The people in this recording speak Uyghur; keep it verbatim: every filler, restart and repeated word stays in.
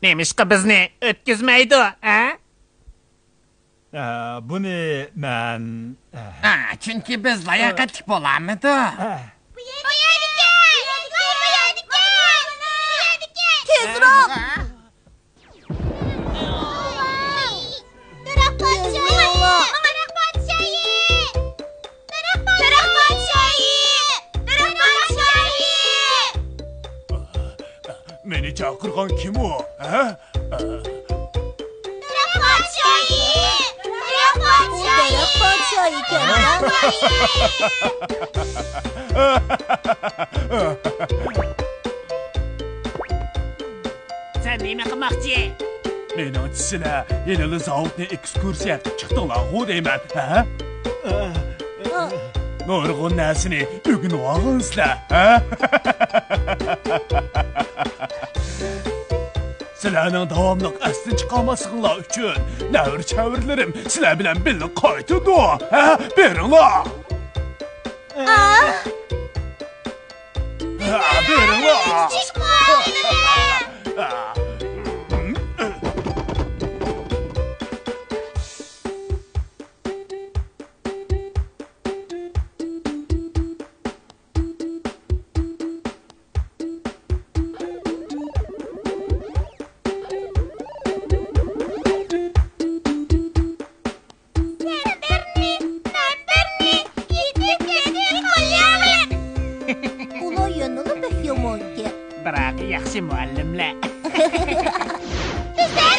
نېمىشقا بىزنى ئۆتكۈزمەيدۇ، ھە؟ ئە، بۇنى مەن، ئە، ھە، چۈنكى بىز لاياقەتلىك بولالمىدۇق. ئە. بۇ يەردىكەن! بۇ يەردىكەن! بۇ يەردىكەن! تېزراق! دەرەخ پادىشاھى! دەرەخ پادىشاھى! دەرەخ پادىشاھى! دەرەخ پادىشاھى! مېنى چاقىرغان كىم ئۇ، ھە؟ دەرەخ پادىشاھى! دەرەخ پادىشاھى! دەرەخ پادىشاھى ئىكەن. سەن نېمە قىلماقچى؟ مېنىڭچە سىلەر ھېلىلا زاۋۇتنى ئېكسكۇرسىيەگە چىقتىڭلارغۇ دەيمەن، ھە؟ نۇرغۇن نەرسىنى ئۆگىنىۋالغانسىلەر، ھە؟ سىلەرنىڭ داۋاملىق ئەستىن چىقارماسلىقىڭلار ئۈچۈن نەۋرە-چەۋرىلىرىم سىلەر بىلەن بىللە قايتىدۇ، ھە؟ بېرىڭلار! ھە، بېرىڭلار! سەن بىرنى، مەن بىرنى، يېتىپ كەتتى قاياغىن. ئۇلار يەنىلا بەك يامانكەن. بىراق ياخشى مۇئەللىملەر. بىزدە